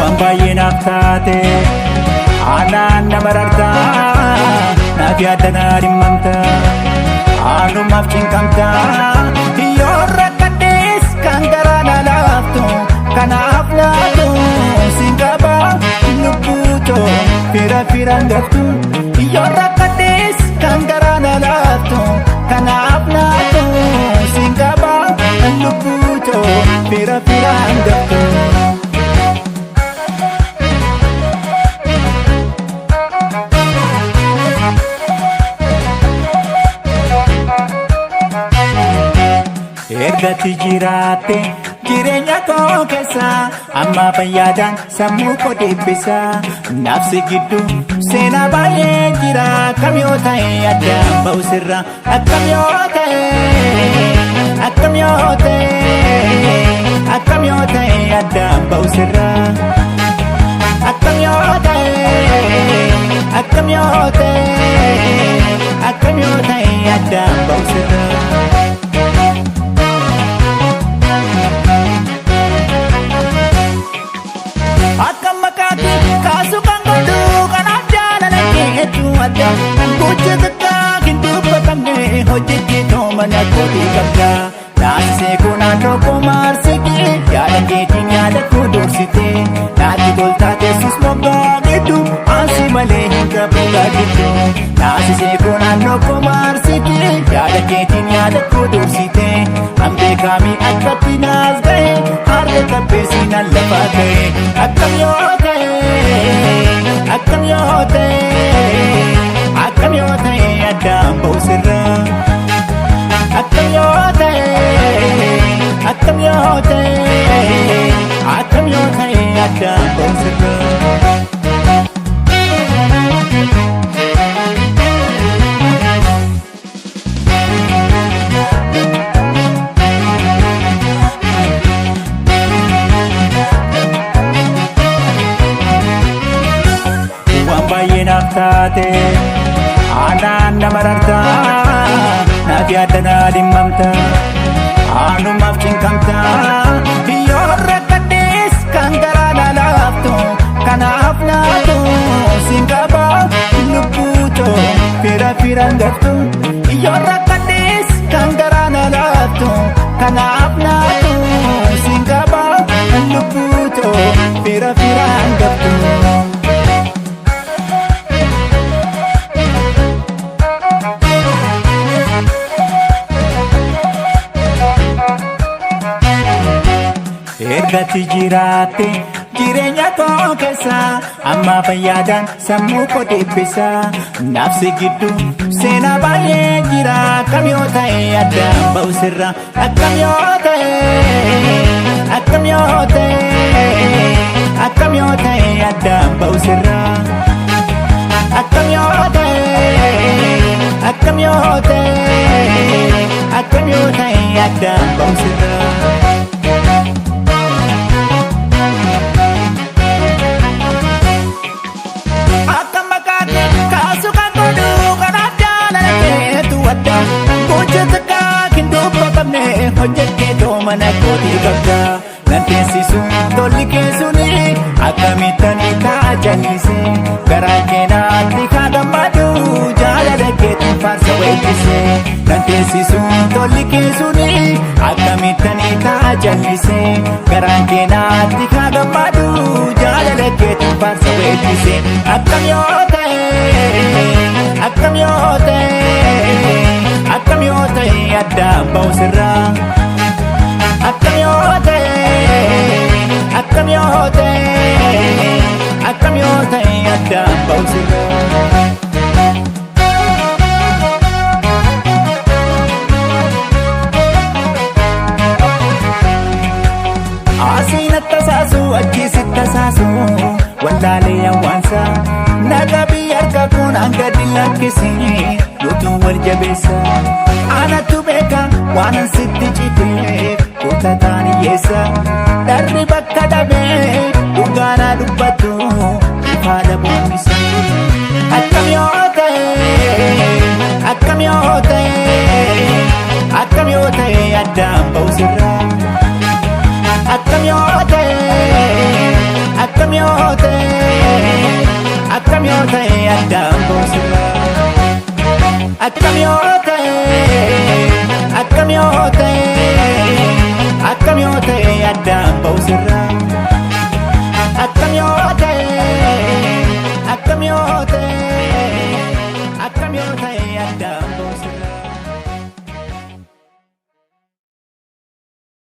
Waan baay'ee naaf taate, aanaan nama rartaa, naaf yaadda naa dhimmamta, aanumaaf cinqamta. Yoo rakkadhees kan garaa na laaftu, kanaaf laatu sin qaba lubbuutoo fira firaan gaftu. Yoo rakkadhees kan garaa na laaftu, kanaaf laatu sin qaba lubbuutoo fira firaan gaftu. Ergatti jiraatte jireenya koo keessa, amma fayyaadhaan sammuu koo dhibbisa. Nafsi gidduu seenaa baay'ee jira, akkam yoo ta'e addaan ba'u sirra, akkam yoo ta'e, akkam yoo ta'e, akkam yoo ta'e addaan ba'u sirra, akkam yoo ta'e, akkam yoo ta'e, akkam yoo ta'e addaan ba'u sirra. Akka makaatti kaasu kan godhu, kanaaf jaalala keetu adda. Gocha xiqqaa hin dubbatamne hojjechiitoo mana kootii qabda. Naasisee kun naannoo koo maarsitee, yaada keetiin yaada koo dursitee, naatti toltaa teessus moggaa gidduu, ansi malee hin qabu gaaddidduu. Naasisee kun naannoo koo maarsitee, yaada keetiin yaada koo dursitee, an beekaami akkatti naas ga'e, harka qabbeessi nan lafaa ka'e. Akkam yoo ta'e, akkam yoo ta'e, akkam yoo ta'e addaan ba'u sirraa. Akkam yoo ta'e, akkam yoo ta'e, akkam yoo ta'e addaan ba'u sirraa. Waan baay'ee naaf taate, aanaan nama rartaa, naaf yaadda naa dhimmamta, aanumaaf cinqamta. Yoo rakkadhees kan garaa na laaftu, kanaaf laatu sin qaba lubbuutoo fira firaan gaftu. Yoo rakkadhees kan garaa na laaftu, kanaaf laatu sin qaba lubbuutoo fira firaan gaftu. Ergatti jiraatte jireenya koo keessa, amma fayyaadhaan sammuu koo dhibbisa. Nafsi gidduu seenaa baay'ee jira, akkam yoo ta'e addaan ba'u sirra, akkam yoo ta'e, akkam yoo ta'e, akkam yoo ta'e addaan ba'u sirra, akkam yoo ta'e, akkam yoo ta'e, akkam yoo ta'e addaan ba'u sirra. Akka makaatti kaasu kan godhu, kanaaf jaalala keetu adda. Gocha xiqqaa hin dubbatamne hojjetteetoo mana kootii qabda. Nan teessisu tolli keessuni, akkamittan taa jallise, garaan keenaatti haa gammadu, jaalala keetiin faarsa weeddise. Nan teessisu tolli keessuni, akkamittan taa jallise, garaan keenaatti haa gammadu, jaalala keetiin faarsa weeddise. Akkam yoo ta'e, akkam yoo ta'e, akkam yoo ta'e addaan ba'u sirraa. Akkam yoo ta'e, akkam yoo ta'e, akkam yoo ta'e addaan ba'u sirraa. Asiin attasaasu achiis tasaasu, wallaalee hawwaansa naga biyya harka kun hanga lakkisii nutu wal jabeessa. Anatu beeka waan sitti citeef, kutataan hiyyeessa. Dharri bakka dhabee dhugaanaa dubbattu ifaa dhabuun isa. Akkam yoo ta'e, akkam yoo ta'e, akkam yoo ta'e addaan ba'u sirraa. Akkam yoo ta'e, akkam yoo ta'e, akkam yoo ta'e addaan boosirra. Akkam yoo ta'e, akkam yoo ta'e, akkam yoo ta'e addaan boosirra.